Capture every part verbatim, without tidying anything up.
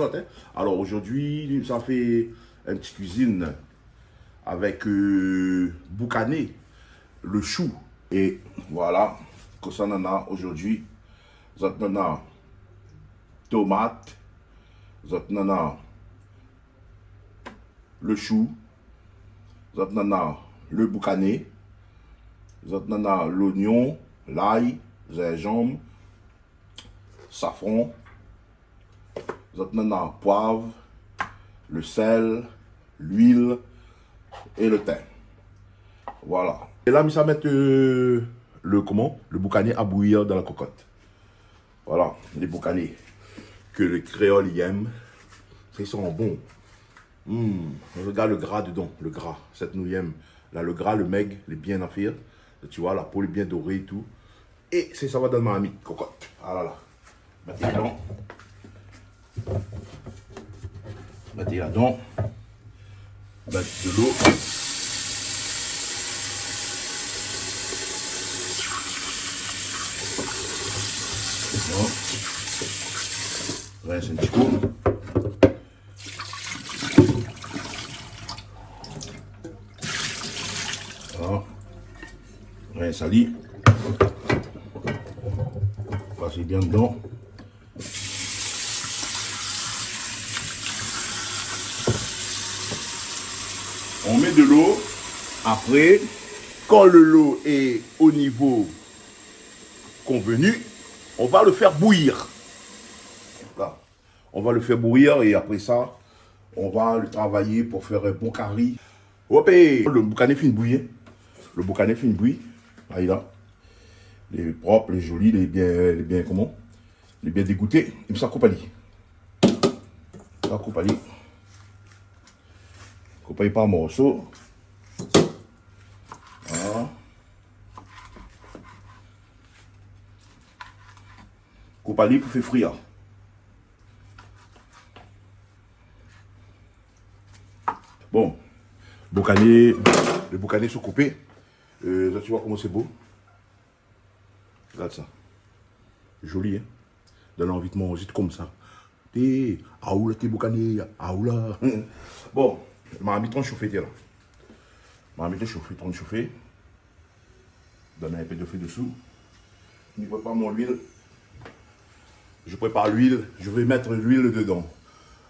Hein. Alors aujourd'hui, ça fait une petite cuisine avec euh, boucané, le chou. Et voilà, kosa nana aujourd'hui. Zot nana tomat, zot nana le chou, zot nana le boucané, zot nana l'oignon, l'ail, zinzanm, safran, zot nana poiv, le sel, luil é le tin. Voilà. É la, mi sa mèt euh, le, koman, le boucané a bouyir dan la kokot. Voilà, lé boukané ke lé kréol i èm. Sa i san bon. Hmm, regard le gra dedan, le gra. Sèt nou i èm. La, le gra, le mèg, lé bien afèr. Tu vois, la po lé bien doré é tou. É sé sa va dan marmit, kokot. Ah la la. Mèt dedan. Mèt ladan. Mèt dolo. Bon. Rès in ti kou. Voilà. Rès ali. Pas bien dedan. On met de l'eau. Après, quand le lot est au niveau convenu, on va le faire bouillir. Là. On va le faire bouillir et après ça, on va le travailler pour faire un bon cari. Hop, é, le boukané fine bouyi. Le boukané fine bouyi. Ayi la. Lé prop, lé zoli, lé bien, lé bien koman ? Lé bien dégouté. É mi sa koup ali. Mi sa koup ali. Koup ali par morso. Voilà. Koup ali pou fé frir. Bon, boukané, lé boukané son koupé. Euh, sa, ti voi koman sé bo. Regard sa. Zoli, hein ? Donn anvi de manzé konmsa. Té, aou la, té boukané, aou la. Bon, marmit lé shofé, té la. Marmit lé shofé, lé shofé. Donn in pé de fé desou. Mi prépar mon luil. Je prépare l'huile, je vais mettre l'huile dedans.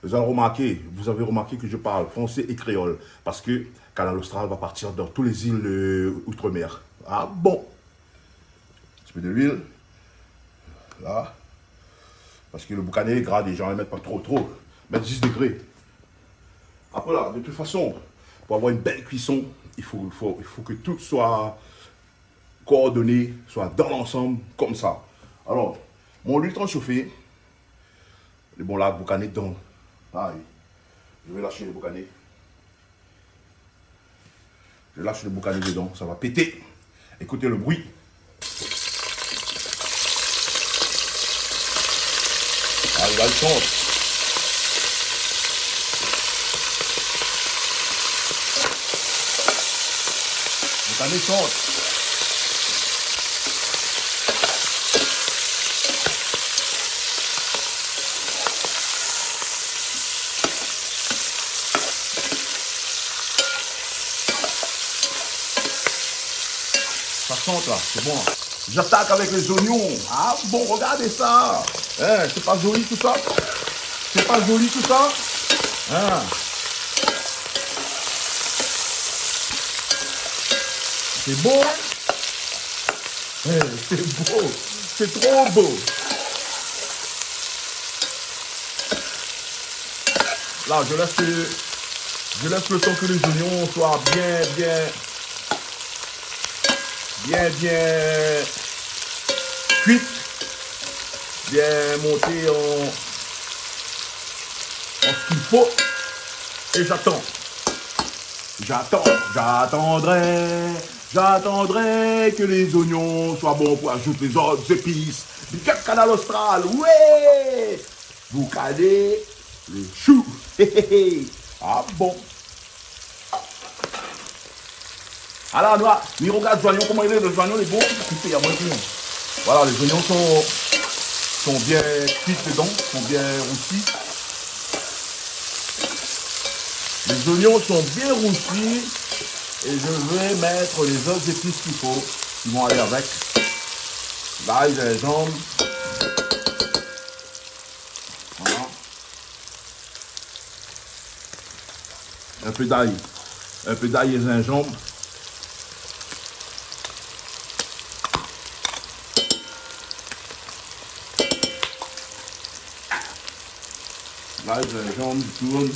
Vous avez remarqué, vous avez remarqué que je parle français et créole parce que Kanal Austral va partir dans toutes les îles euh, outre-mer. Ah bon ? Un petit peu de l'huile. Là. Parce que le boukané lé gra, lé zan i mèt pa tro, tro. Mèt dis dégré. Après là, de toute façon, pour avoir une belle cuisson, il faut, il faut, il faut que tout soit coordonné, soit dans l'ensemble, comme ça. Alors, mon luil lé shofé. Lé bon la, boukané dedan. Ayi. Je vais lâcher le boukané. Je lâche le boucané dedans, ça va péter. Écoutez le bruit. Ah, il va le change. Boucané change. Ça sent là, c'est bon. J'attaque avec les oignons. Ah bon, regardez ça. Hein, c'est pas joli tout ça ? C'est pas joli tout ça ? Hein ? C'est beau, hein ? Eh, c'est beau. C'est trop beau. Là, je laisse, je laisse le temps que les oignons soient bien, bien, bien, bien cuits, bien montés en, en ce qu'il faut. Et j'attends. J'attends, j'attendrai, j'attendrai que les oignons soient bons pour ajouter les autres épices. Big up Kanal Austral, ouais ! Boucané, le chou. Ah bon. Ala, nou, mi regard zoignon, koman i lé, lé zoignon lé bon. Écoutez, il y a moins de... Voilà, les oignons sont, sont bien cuits dedans, sont bien roussis. Les oignons sont bien roussés et je vais mettre les autres épices qu'il faut, qui vont aller avec. L'ail, gingembre. Voilà. Un peu d'ail. Un peu d'ail et gingembre. L'ail, gingembre, je tourne.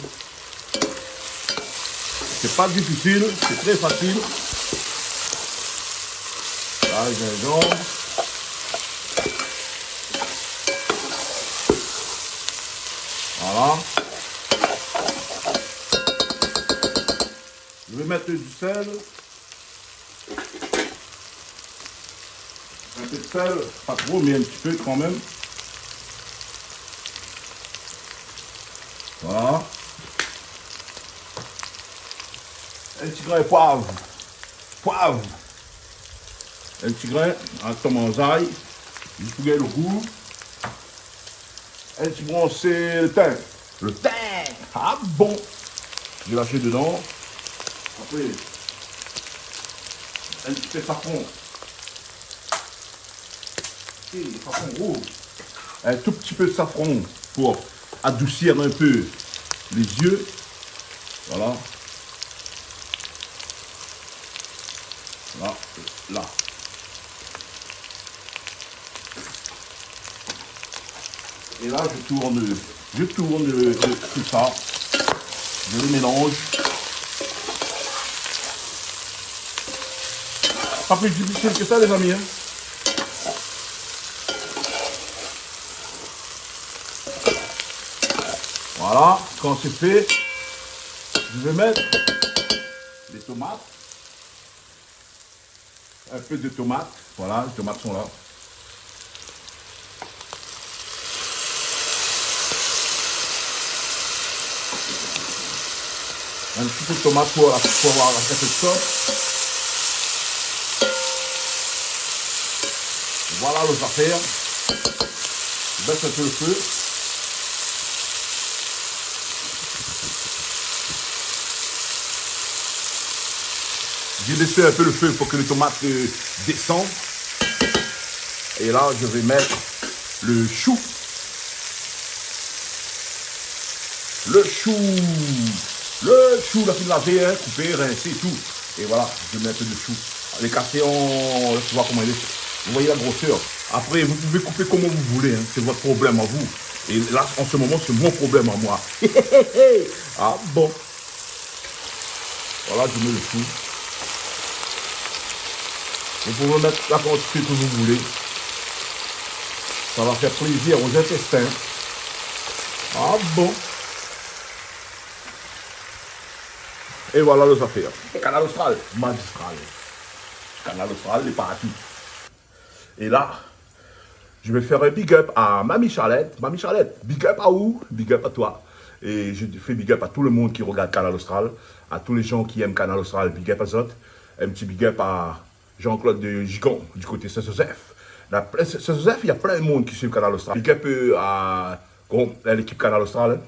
C'est pas difficile, c'est très facile. L'ail, gingembre. Voilà. Je vais mettre du sel. Un peu de sel, pas trop, mais un petit peu quand même. Voilà. Un petit grain de poivre. Poivre. Un petit grain, in ti manzay, zis pou gingn lo gou. Un petit brin de thym. Le thym. Ah bon. Je vais lâcher dedans. Après, un petit peu de safran. Et safran rouge. Un tout petit peu de safran pour adoucir un peu les yeux. Voilà. Là, là. Et là, je tourne, je tourne, euh, tout ça. Je le mélange. Pas plus difficile que ça, les amis, hein. Voilà, quand c'est fait, je vais mettre les tomates. Un peu de tomate. Voilà, les tomates sont là. Un petit peu de tomate pour, pour avoir la, cette sauce. Voilà les affaires. Baisse un peu le feu. J'ai baissé un peu le feu pour que les tomates, euh, descendent. Et là, je vais mettre le chou. Le chou. Le chou, la fine lavé, hein, coupé, rincé et tout. Et voilà, je mets un peu de chou. Les casser en, tu vois comment il est. Vous voyez la grosseur. Après, vous pouvez couper comment vous voulez, hein. C'est votre problème à vous. Et là, en ce moment, c'est mon problème à moi. Ah bon. Voilà, je mets le chou. Vous pouvez mettre la quantité que vous voulez. Ça va faire plaisir aux intestins. Ah bon. Et voilà les affaires. Kanal Austral, magistral. Kanal Austral, lé partou. Et là, je vais faire un big up à Mamie Charlette. Mamie Charlette, big up à vous, big up à toi. Et je fais big up à tout le monde qui regarde Kanal Austral, à tous les gens qui aiment Kanal Austral, big up à zot. Un petit big up à Jean-Claude de Gigon, du côté Saint-Joseph. La pla-, Saint-Joseph, il y a plein de monde qui suit Kanal Austral. Big up, euh, à, bon, à l'équipe Kanal Austral, hein.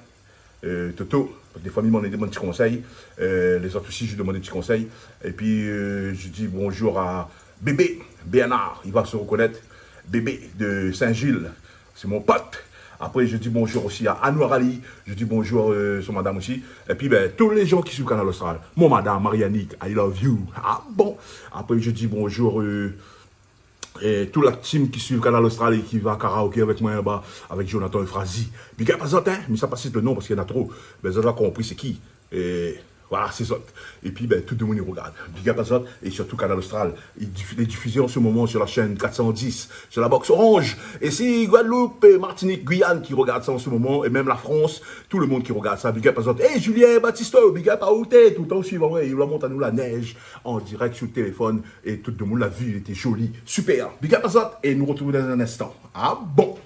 Euh, Toto, défoi mi demann, demann ti konsèy. Euh, les autres aussi, je demande des petits conseils. Et puis, euh, je dis bonjour à Bébé Bernard, il va se reconnaître. Bébé de Saint-Gilles, c'est mon pote. Après, je dis bonjour aussi à Anouar Ali. Je dis bonjour, euh, son madame aussi. Et puis, ben, tous les gens qui suivent Kanal Austral. Mon madame, Marianique, I love you. Ah bon ? Après, je dis bonjour, euh, et tout la team qui suiv Kanal Austral é ki va karaoké avèk moin laba, avèk Jonathan Euphrasie. Big up à zot, hein. Mi sa pa sit le nom parske néna tro. Mé zot la konpri sé ki. É voilà, sé zot. Épi, ben, tout demoun i regard. Big up à zot é sirtou Kanal Austral. I dif-, lé difizé an se moman sur la chaîne quatre cent dix, sur la box Orange. É si Guadeloupe, é Martinique, Guyane ki regard sa an se moman, é mèm la France, tout le monde ki regard sa, big up à zot. É Julien Baptisto, big up à ou, té, toultan suivan, ouais, i la mont anou la nèj an dirèk sur le téléphone. É tout demoun la vi, lété zoli, super. Big up à zot, é nou retrouv dan in instan. Ah bon.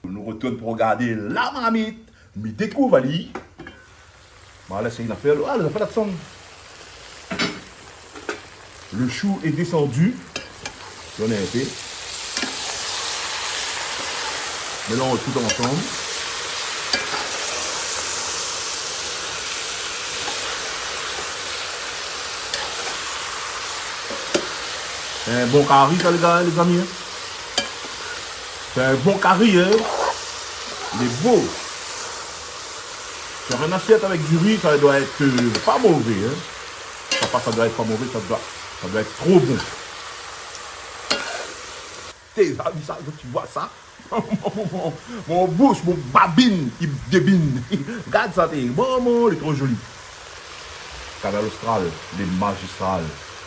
Nou retourn pou regard la marmit. Mi dékouv ali. Bon, la sé in afèr, ah, lé zafèr la desann. Le chou est descendu. Donn in pé. Mélanz tout ansanm. In bon kari, sa, lé gars, lé zami, in. Sé in bon kari, in. Lé bo. Si ou fé in asièt avèk di ri, sa i doi èt, euh, pa mové, in. Sa pa, sa i doi èt pa mové, sa i doi, sa i doi èt tro bon. Té zami, sa, ou voi sa ? Mon, mon, mon boush, mon babine, i débine. Gard sa, té. Bon, bon, lé tro zoli. Kanal Austral, lé mazistral.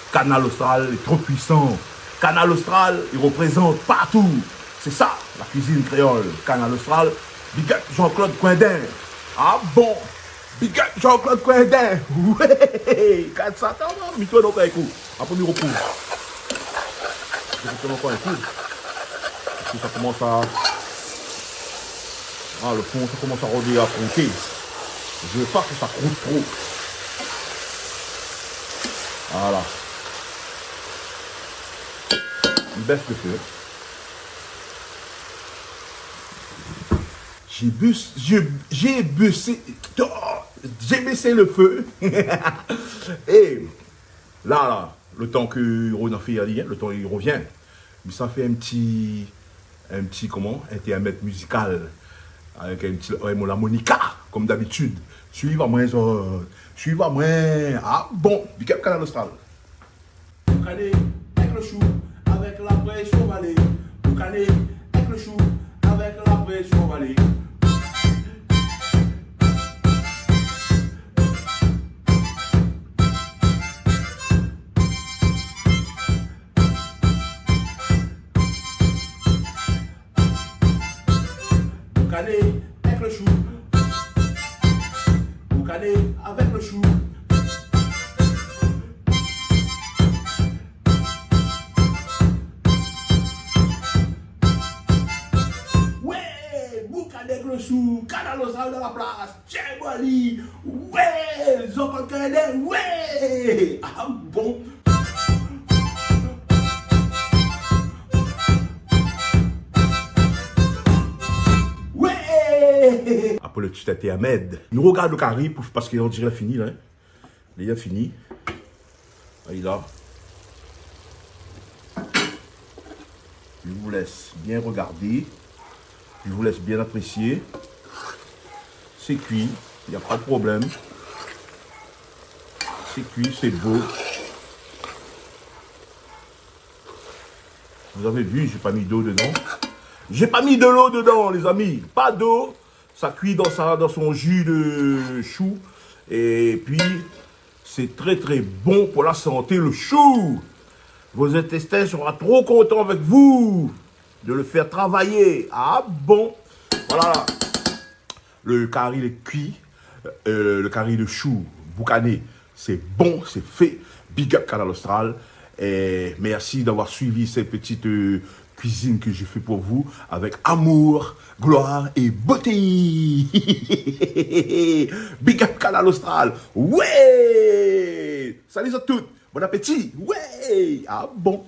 Kanal Austral lé tro puisan. Kanal Austral i reprézant partou. Sé sa, la kuizine kréol. Kanal Austral, big up Jean-Claude Coindin. Ah bon ? Big up Jean-Claude Coindin. Oué, gard sa, atann, mi tourn ankor in kou. Apré mi repran. Mi tourn ankor in kou. Parske sa i komans a, ah, le fon, sa i komans a rodé, a krouté. Mi vé pa ke sa krout tro. Voilà. Mi bès le fé. J'ai bus-, j'ai, j'ai baissé, oh, j'ai baissé le feu. É la, la, le tan ke Ronan i fé ali, in, le tan i revien, mi sa fé in ti, in ti, koman, intèrmèd mizikal avèk in ti, ouais, mon larmonika, kom dabitid. Suiv amoin, zot, suiv amoin. Ah bon, big up Kanal Austral. Boukané èk le shou, avèk la présyon valé. Boukané èk le shou, avèk la présyon valé. Boukané èk le shou. Boukané avèk le shou. Ouais, boukané èk le shou, Kanal Austral dan la plas. Tiens, Wally. Ouais, Jean-Claude Coindin. Ouais. Ah bon. Ouais. Apré le ti intèrmèd, nou rogard le kari pou, parske on diré la fini la, in. Li la fini. Alé la. Je vous laisse bien regarder. Je vous laisse bien apprécier. C'est cuit. Il n'y a pas de problème. C'est cuit, c'est beau. Vous avez vu, j'ai pas mis d'eau dedans. J'ai pas mis de l'eau dedans, les amis. Pas d'eau. Ça cuit dans sa, dans son jus de chou. Et puis, c'est très, très bon pour la santé, le chou. Vos intestins sera trop content avec vous de le faire travailler. Ah bon ? Voilà. Le kari lé kui. Euh, le kari de shou boukané, c'est bon, c'est fait. Big up Kanal Austral. Et merci d'avoir suivi cette petite, euh, cuisine que je fais pour vous avec amour, gloire et beauté. Big up Kanal Austral. Ouais ! Salut à toutes. Bon appétit. Ouais ! Ah bon ?